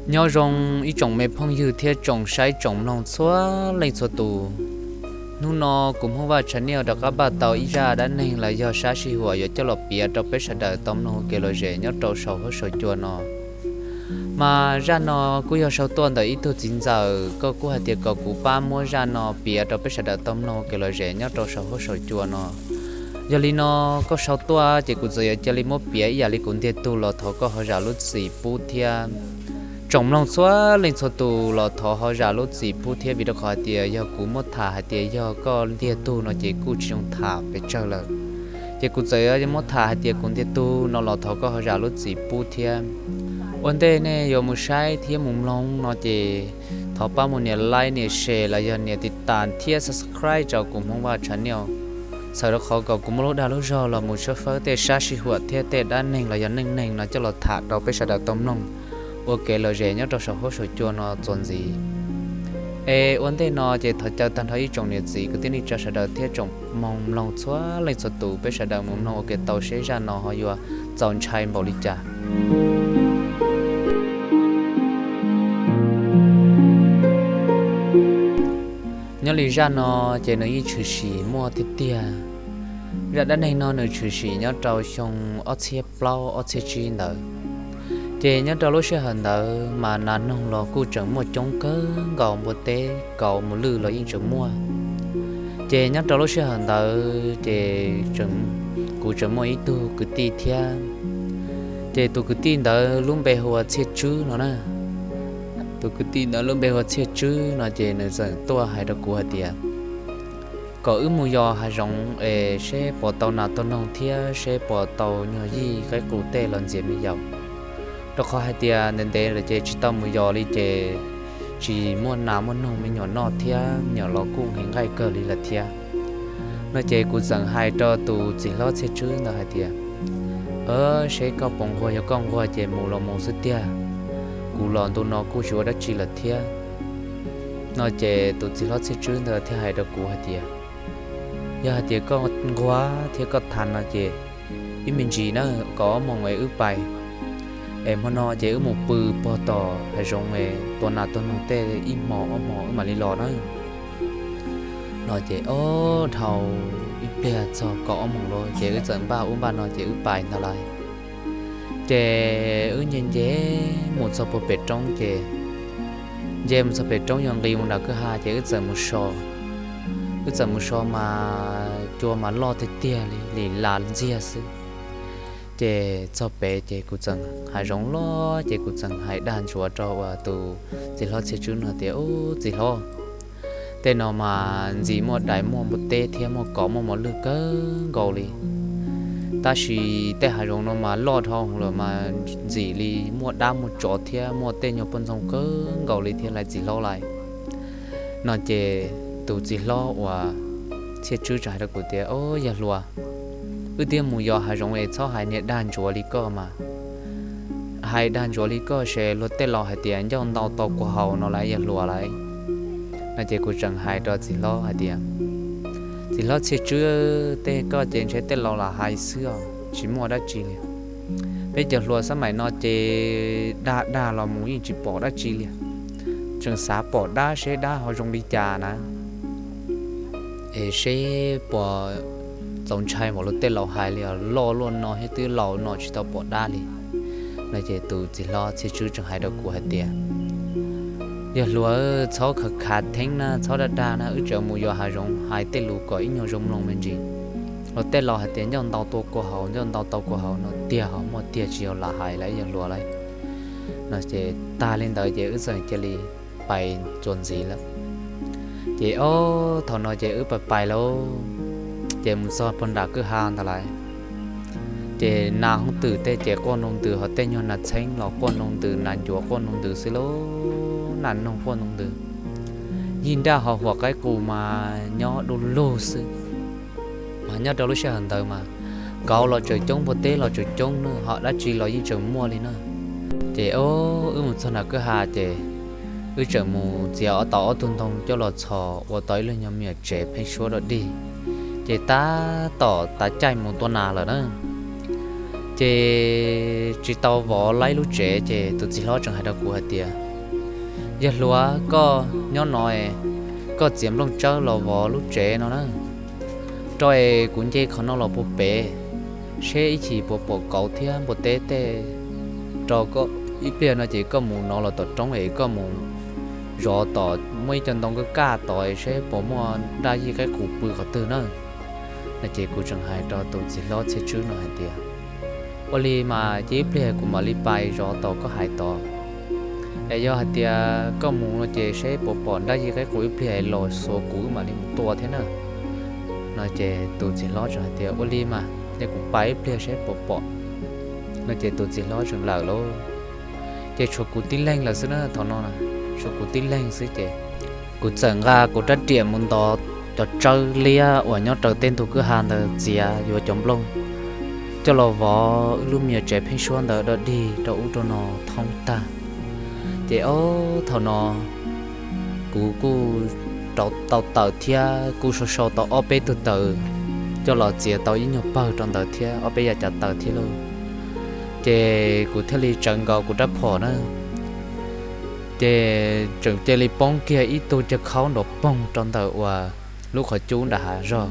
Nyob zoo ib tsoom me phooj ywg thiab tsoom saib tsoom mloog txhua leej txhua tus. Hnub no kuv Hmoob Vaj Channel rov qab npaj tau ib zaj dab neeg los yog sab sij huam yuav coj los piav rau peb sawv daws tau mloog ua kev lom zem nyob rau saum huab saum cua no. Mas zaj no kuj yog sau tuaj ntawm ib tug txiv ntxawm, koj kuj hais tias kom kuv pab muab zaj no piav rau peb sawv daws tau mloog ua kev lom zem nyob rau saum huab saum cua no. Yog li no, koj sau tuaj ces kuv txawm yuav cia li muab piav ib yam li kuv ntiag tug los thov koj ho zam lub txim pub thiab. Tsoom mloog txhua leej txhua tus los thov ho zam lub txim pub thiab, vim rau qhov hais tias yog kuv muab tham hais tias yog koj ntiag tug no ces kuj tsis zoo tham pes tsawg lawm. Ces kuv txawm yuav muab tham hais tias kuv ntiag tug no los thov koj ho zam lub txim pub thiab. Ua ntej nej yuav mus saib thiab mus mloog no ces thov pab mus nias like, nias share los yog nias tiv tas thiab subscribe rau kuv Hmoob Vaj Channel, txhawm rau qhov kom kuv muaj lub dag lub zog los mus tshawb fawb tej sab sij huam thiab tej dab neeg los yog neej neeg no coj los tham rau peb sawv daws tau mloog ua kev lom zem nyob rau saum huab saum cua no txuas ntxiv. Es ua ntej no ces thov caw tag nrho ib tsoom niam txiv kwv tij neej tsa sawv daws thiab tsoom mloog txhua leej txhua tus, peb sawv daws mus mloog ua kev tau seb zaj no ho yuav txaus ntshai npaum li cas. Nyob li zaj no ces nws yeej tshwm sim muaj tiag tiag. Zaj dab neeg no nws tshwm sim nyob rau xyoo ob txhiab plaub ob txhiab tsib ntawd. Ces nyob rau lub sij hawm ntawd mas nas noog los kuj tseem muaj coob kawg nkaus, npua teb kauv mus lwj los yeej tseem muaj. Ces nyob rau lub sij hawm ntawd ces kuv tseem muaj ib tug kwv tij thiab. Ces tus kwv tij ntawd lub npe hu ua Txhiaj Tswb no na. Tus kwv tij ntawd lub npe hu ua Txhiaj Tswb no ces nws txawm tuaj hais rau kuv hais tias kom wb mus yos hav zoov es seb puas tau nas tau noog thiab seb puas tau nyuag yij qaib qus tej los ntxias me yaus. Rau qhov hais tias ntev ntev lawm ces tsis tau mus yos li ces tsis muaj nas muaj noog me nyuam noj thiab me nyuam los kuj nqhis nqaij kawg li lawm thiab. No ces kuv txawm hais rau tus txiv hlob Txhiaj Tswb ntawd hais tias, seb koj puas nquag, yog koj nquag ces mus los mus xwb tiag, kuv los ntu no kuj tsis ua dab tsi lawm thiab. No ces tus txiv hlob Txhiaj Tswb ntawd thiaj hais rau kuv hais tias, yog hais tias koj nquag thiab koj tham no ces ib me ntsis na, kaum ob moos es wb pais, es hmo no ces wb mus pw pog tom hav zoov es tua nas tua noog tej ib hmo ob hmo wb mam li los na. No ces ob dhau ib pliag txog kaum ob moos lawm ces wb txawm npaj ub npaj no ces wb pais ntag lauj. Ces wb nce nce mus txog puag pem roob ces nce mus txog pem roob yog nqis mus nram kwj ha ces wb txawm mus so. Wb txawm mus so mas cua mas loj tiag tiag li, lim las ntxiag xwb. Ces txog pem ces kuv txawm, hav zoov loj ces kuv txawm hais dag ntsuav rau uas tus txiv hlob Txhiaj Tswb no tias, ub txiv hlob, tej no mas ntxim muaj dais muaj npua teb thiab muaj kauv muaj mos lwj kawg nkaus li, tab sis tej hav zoov no mas loj dhau lawm mas ntxim li muaj dab muaj tsov thiab muaj tej nyuag poj ntxoog kawg nkaus li thiab lauj txiv hlob lauj. No ces tus txiv hlob uas Txhiaj Tswb txawm hais rau kuv tias, o yawg hluas, wb twb mus yos hav zoov es txhob hais niag dag ntsuav li koj mas, hais dag ntsuav li koj ces luag tej laus hais tias ncauj ntau tau kua haus no lauj yawg hluas lauj. No ces kuv tseem hais rau txiv hlob hais tias, txiv hlob Txhiaj Tswb, tej koj ces ntshe tej laus lam hais xwb os, tsis muaj dab tsi li. Peb cov hluas xab maim no ces dag dag los mus yeej tsis pom dab tsi li, tseem xav pom dab seb dab ho zoo li cas na, es seb puas txaus ntshai npaum luag tej laus hais li os, loj luaj no thiab twb laus no tsis tau pom dab li. No ces tus txiv hlob Txhiaj Tswb tseem hais rau kuv hais tias, yawg hluas, txhob khav khav theeb na, txhob dag dag na, wb tseem mus yos hav zoov hais tej lus kom ib nyuag zoo mloog me ntsis. Luag tej laus hais tias ncauj ntau tua kua haus, ncauj ntau tau kua haus no tiag ho muaj tiag, tsis yog lam hais lauj yawg hluas lauj. No ces tag li ntawd ces wb txawm cia li pais txuas ntxiv lawm. Ces ob thaum no ces wb pais pais lauj, ces mus txog puag nram kwj ha ntawd lauj, ces nas hoob twm tej ces quaj nroo ntws, ho tej nyuag nas txheeb los quaj nroo ntws, nas ncuav quaj nroo ntws xwb lauj, nas noog quaj nroo ntws. Yij nraj ho huam qaib qus mas nyob du lug xwb. Mas nyob rau lub sij hawm ntawd mas kauv los tseem coob, npua teb los tseem coob na, ho dab tsi los yeej tseem muaj li na. Ces o, wb mus txog nram kwj ha ces wb tseem mus txiav tau ob tug ntoo coj los txhos ua tau ib lub nyuag me nyuam tsev pheeb suab dog dig, ces tab tom tav caij mus tua nas lawm na. Ces tsis tau vov laib lub tsev ces tus txiv hlob tseem hais rau kuv hais tias, yawg hluas, koj nyob no es koj txiav nplooj tsawb los vov lub tsev no na, rau es kuv nce qhov no los puag pem, seb ib chim puas pom kauv thiab npua teb tej rau koj ib pliag no ces koj mus no los tom roob es koj mus zov tom muaj ib co ntoo kaj kaj tod seb puas muaj daj yij qaib qus pw qhov twg na. No ces kuv tseem hais rau tus txiv hlob txhiaj tswb no hais tias, ua li mas cia ib pliag kuv mam li pais zov tau koj hais tod, es yog hais tias koj mus no ces seb puas pom daj yij qaib qus ib pliag los xuas kuv mam li mus tua thiab na. No ces tus txiv hlob tseem hais tias, ua li mas cia kuv pais ib pliag seb puas pom. No ces tus txiv hlob tseem lawm lauj. Ces tshuav kuv tib leeg lawm xwb na, thaum no tshuav kuv tib leeg xwb ces kuv txawm nqa kuv rab riam mus ntov cov tsawb liab uas nyob raws tej ntug kwj ha ntawd txiav yuav cov nplooj coj los vov wb lub me nyuam tsev pheeb suab ntawd dog dig rau ub rau no thoob tag. Ces ob thaum no kuv kuj rauv tau taws thiab kuj sau sau tau ob peb tug taws coj los txiav tau ib nyuag pawg rau ntawd thiab ob peb yav cav taws thiab lauj. Ces kuv thiaj li tsawv nkaus kuv rab phom na, ces tseem cia li poob kiag ib tug ceg khaub nrov poog rau ntawm uas lub qhov cub nram hav zog.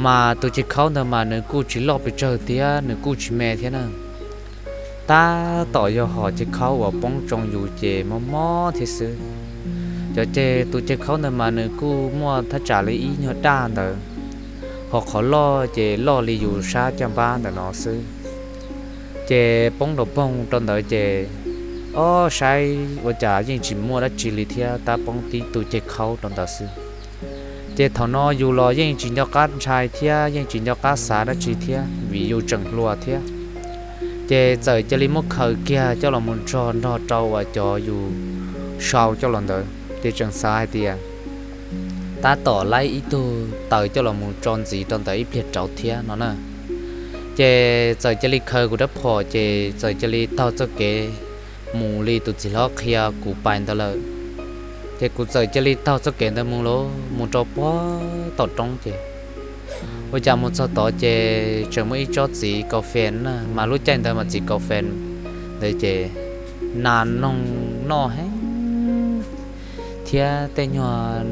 Mas tus ceg khaub ntawd mas nws kuj tsis loj pes tsawg thiab nws kuj tsis me thiab na. Tab tom yog hom ceg khaub uas poob tsoo yus ces mob mob thiab xwb. Cov ceg, tus ceg khaub ntawd mas nws kuj muaj thaj tsam li ib nyuag daj ntawd, ho qhov loj ces loj li yus sab caj npab ntawm no xwb. Ces poob nrov poog rau ntawd ces ob saib ua cas yeej tsis muaj dab tsi li thiab tab poob tib tug ceg khaub rau ntawd xwb. Ces thaum no yus los yeej tsis nco qab ntshai thiab yeej tsis nco qab xav dab tsi thiab vim yus tseem hluas thiab. Ces txawm cia li muab khaws kiag coj los mus tso nrog rau uas cov yus sau coj los ntawd ces tseem xav hais tias tab tom laib ib tug taws coj los mus tso ntxiv rau ntawd ib pliag rauv thiab no na. Ces txawm cia li khaws kuv rab phom ces txawm cia li taug txoj kev mus li tus txiv hlob qhia kuv pais ntawd lawm. Ces kuv txawm cia li taug txoj kev ntawd mus lauj, mus rau puag tom roob ces ua cas mus txog tod ces tseem muaj ib tsob txiv kaus fes na, mas lub caij ntawd mas txiv kaus fes ntawd ces nas noog noj heev thiab tej nyuag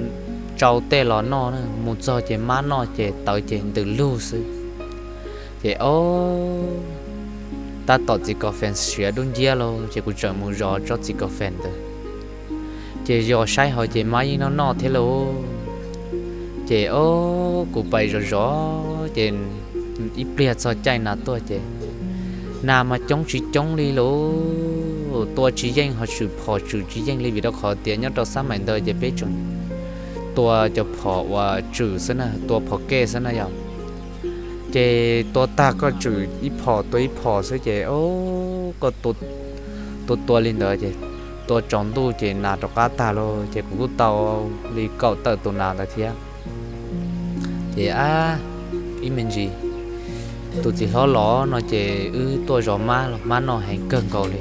tsau tej los noj na, mus txog ces mab noj ces tawv ces ntws lug xwb. Ces ob, tab tom txiv kaus fes siav dub nciab lauj ces kuv tseem mus zov tsob txiv kaus fes ntawd. Ces zov saib hauv ces mab yeej noj noj thiab lauj. Ces ob, kuv pais zov zov ces ib pliag txog caij nas tuaj ces nas mas coob tsis coob li lauj, tua tsis yeej ho tswm phom tswm tsis yeej li vim rau qhov tias nyob rau xab maim ntawd ces peb tseem tua cov phom uas tswm xwb na, tua phom kej xwb na yom. Ces tua tag koj tswm ib phom tua ib phom xwb ces koj tua tua li ntawd ces tua tsaus ntuj ces nas rov qab tag lauj. Ces kuv kuj tau li kaum tawm tus nas ntawd thiab. Ces ab, ib me ntsis tus txiv hlob los no ces wb tuaj zov mab los mab noj heev kawg nkaus li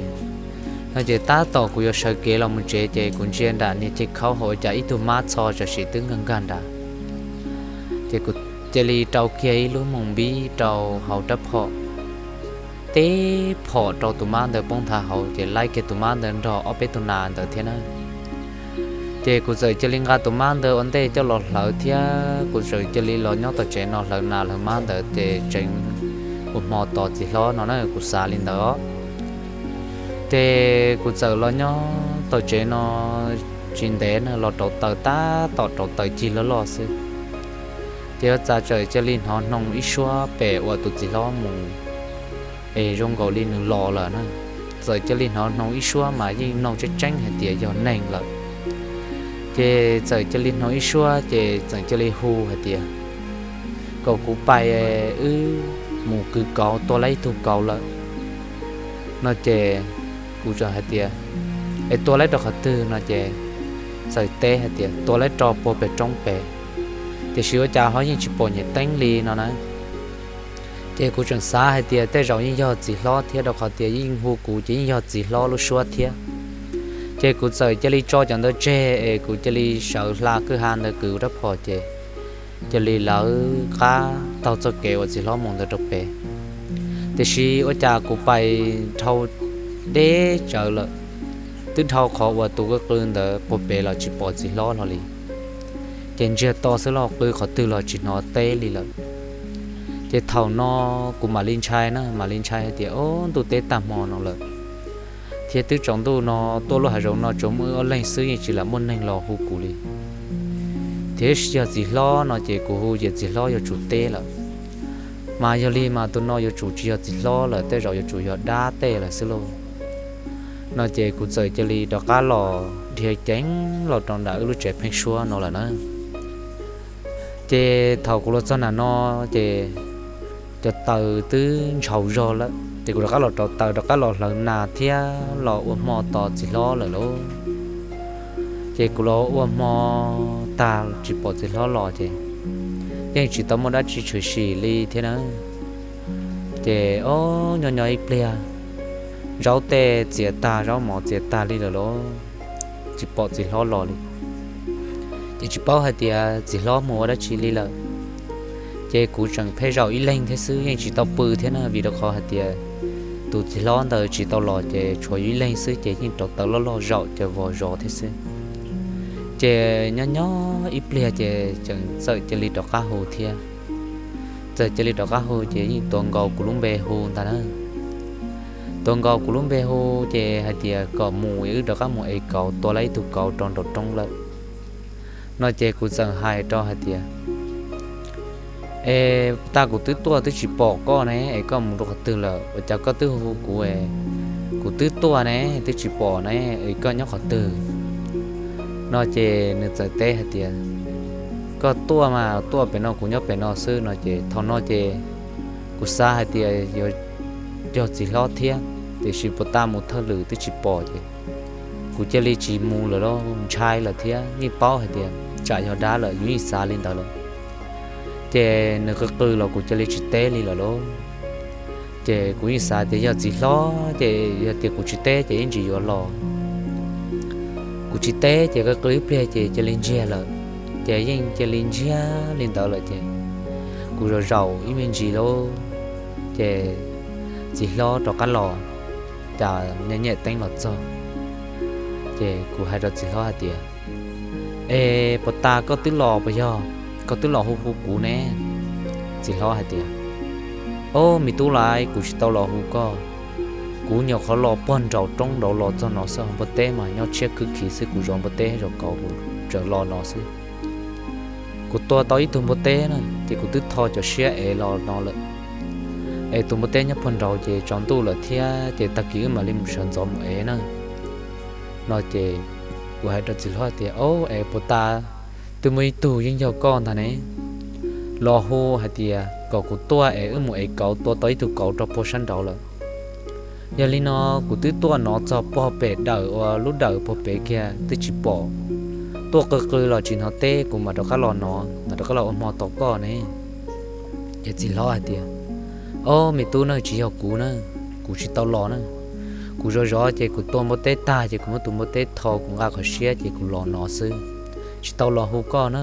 no ces tab tom kuv yuav sawv kev los mus tsev ces kuv ntsia nram niag ceg khaub hauv cas ib tug mab txho tam sim twb nkag nkag nrad. Ces kuv cia li rau kiag ib lub moos npib rau hauv rab phom, teb phom rau tus mab ntawd poob nthav hauv ces laib kiag tus mab ntawd nrog ob peb tug nas ntawd thiab na. Ces kuv txawm cia li nqa tus mab ntawd ua ntej coj los hlawv thiab kuv txawm cia li los nyob tom tsev no hlawv nas hlawv mab ntawd ces tseem ua hmo tos txiv hlob no na, kuv xav li ntawd os. Ces kuv txawm los nyob tom tsev no tsis ntev na los rauv taws, tab tom rauv taws cig loj loj xwb. Ces ua cas txawm cia li hnov hnoos ib suab pem uas tus txiv hlob mus es zoo nkaus li nws los lawm na. Txawm cia li hnov hnoos ib suab mas yeej mloog tseeb tseeb hais tias yog neeg lawm. Ces txawm cia li hnov ib suab ces txawm cia li hu hais tias kom kuv pais, wb mus kwv kauv, tua laib ib tug kauv lawm no ces kuv txawm hais tias, es tua laib rau qhov twg no ces txawm teb hais tias tua laib rau puag pem roob pem, tiam sis ua cas ho yeej tsis pom nyem teeb li no na. Ces kuv tseem xav hais tias tej zaum yeej yog txiv hlob thiab rau qhov tias yeej hu kuv ces yeej yog txiv hlob lub suab thiab. Ces kuv txawm cia li tso cov ntawd tseg es kuv cia li sawv hla kwj ha ntawd kwv rab phom ces cia li lawv qab taug txoj kev uas txiv hlob mus ntawd rau pem. Tiam sis ua cas kuv pais dhau deb tsawv lawm, twb dhau qhov uas tus qw qw ntawd puag pem los tsis pom txiv hlob hlo li. Ces ntsiag to xwb los qw qhov twg los tsis hnov teb li lawm. Ces thaum no kuv mam li ntshai na, mam li ntshai hais tias, o, ntuj teb tag hmo no lawm, thiab twb tsaus ntuj no, tuaj lub hav zoov no tsuas muaj wb ob leeg xwb, yeej tsis lam muaj neeg los hu kuv li. Thiab yog txiv hlob no ces kuv hu ces txiv hlob yuav tsum teb lawm. Mas yog li mas tus no yuav tsum tsis yog txiv hlob lawm, tej zaum yuav tsum yog dab tej lawm xwb lauj. No ces kuv txawm cia li rov qab los dhia ceev los rau nram wb lub tsev pheeb suab no lawm na. Ces thaum kuv los txog nram no ces cov taws twb ntshaus zog lawm, ces kuv rov qab los rauv taws rov qab los hlawv nas thiab los ua hmo tos txiv hlob lawm lauj. Ces kuv los ua hmo tag tsis pom txiv hlob los ces yeej tsis tau muaj dab tsi tshwm sim li thiab na. Ces o, nyob nyob ib pliag, zaub tej txias tag, zaub mov txias tag li lawm lauj, tsis pom txiv hlob los li. Ces tsis paub hais tias txiv hlob mus ua dab tsi li lawm. Ces kuv tseem pheej zaum ib leeg thiab xwb, yeej tsis tau pw thiab na, vim rau qhov hais tias tus txiv hlob ntawd tsis tau los ces tshuav yus ib leeg xwb ces yeej rauv taws loj loj zaum ces vos zos thiab xwb. Ces nyob nyob ib pliag ces tseem txawm cia li rov qab hu thiab. Txawm cia li rov qab hu ces yeej tuav nkaus kuv lub npe hu ntag na. Tuav nkaus kuv lub npe hu ces hais tias kom mus wb rov qab mus ev kauv, tua tau ib tug kauv rau nraum roob lawm. No ces kuv txawm hais rau hais tias, es puag ta kuv twb tuaj twb tsis pom koj ne, es koj mus rau qhov twg lawm, ua cas koj twb hu hu kuv es kuv twb tuaj ne twb tsis pom ne, es koj nyob qhov twg? No ces nws txawm teb hais tias, koj tuaj mas tuaj pem no, kuv nyob pem no xwb. No ces thaum no ces kuv xav hais tias yuav yog txiv hlob thiab, tiam sis puag ta mus thawj lwm twb tsis pom ces kuv cia li tsis mus lawm lauj, ntshai lawm thiab yeej paub hais tias tsam yog dab lawm, yus yeej xav li ntawd lawm. Ces nws qw qw los kuv cia li tsis teb li lawm lauj. Ces kuv yeej xav tias yog txiv hlob ces yog tias kuv tsis teb ces ib ntsis yuav los. Kuv tsis teb ces qw qw ib pliag ces cia li ntsiag lawm. Ces yeej cia li ntsiag li ntawd lawm ces kuv zaum zaum ib me ntsis lauj, ces txiv hlob rov qab los, cas nyem nyem teeb los txog. Ces kuv hais rau txiv hlob hais tias, es puag ta koj twb los puas yog? Koj twb los hu hu kuv ne. Txiv hlob hais tias, ob, me tub laiv, kuv tsis tau los hu koj. Kuv nyuam qhuav los puag nraum roob nraud los txog no xwb, npua teb mas nyob tshiab khwb khiv xwb, kuv zov npua teb zaum kauv kuv tseem los no xwb. Kuv tua tau ib tug npua teb na ces kuv twb tho cov siab ev los no lawm. Es tus npua teb nyob puag nraud ces tsaus ntuj lawm thiab ces tag kis wb mam li sawv ntxov mus ev na. No ces kuv hais rau txiv hlob tias, ob, es puag ta twb muaj ib tug yeej yog koj ntag ne, los hu hais tias kom kuv tuaj es wb mus ev kauv, tua tau ib tug kauv rau puag sab nraud lawm. Yog li no kuv twb tuaj no txog puag pem dawm uas lub dawm puag pem kiag twb tsis pom, tuaj qw qw los tsis hnov teb, kuv mam rov qab los no, mam rov qab los ua hmo tos koj ne. Ces txiv hlob hais tias, ob, me tub na, tsis yog kuv na, kuv tsis tau los na. Kuv zov zov ces kuv tua npua teb tag ces kuv muab tus npua teb tho kuv nqa qhov siab ces kuv los no xwb, tsis tau los hu koj na.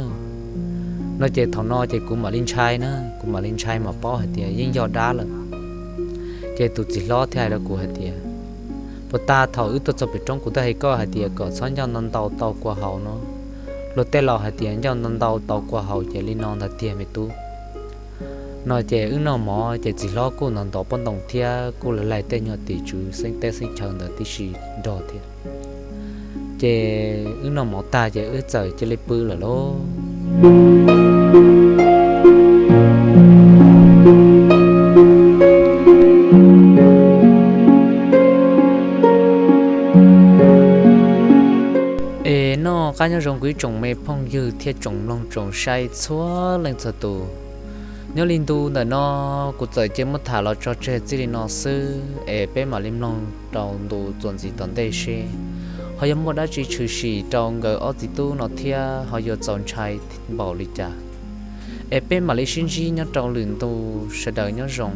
No ces thaum no ces kuv mam li ntshai na, kuv mam li ntshai mam paub hais tias yeej yog dab lawm. Ces tus txiv hlob thiaj hais rau kuv hais tias, puag ta thaum wb tuaj txog pem roob kuv twb hais koj hais tias kom txhob ncauj ntau ntau tau kua haus no. Luag tej laus hais tias ncauj ntau ntau tau kua haus ces li no ntag tiag me tub. No ces wb noj mov ces txiv hlob kuj ntov ntov pob ntoos thiab kuj laig laig tej nyuag tim tswv xeeb teb xeeb chaw ntawd tib si nrog thiab. Ces wb noj mov tag ces wb txawm cia li pw lawm lauj. Es noj qab nyob zoo kuv ib tsoom me phooj ywg thiab tsoom mloog tsoom saib txhua leej txhua tus. Nyob li ntu ntawm no kuv txawm cia muab tham los tso tseg txij li no xwb es peb mam li mloog rau ntu txuas ntxiv tom ntej seb ho yuav muaj dab tsi tshwm sim rau nkawd ob txiv tub no thiab ho yuav txaus ntshai npaum li cas. Es peb mam li sib ntsib nyob rau lwm ntu, sawv daws nyob zoo.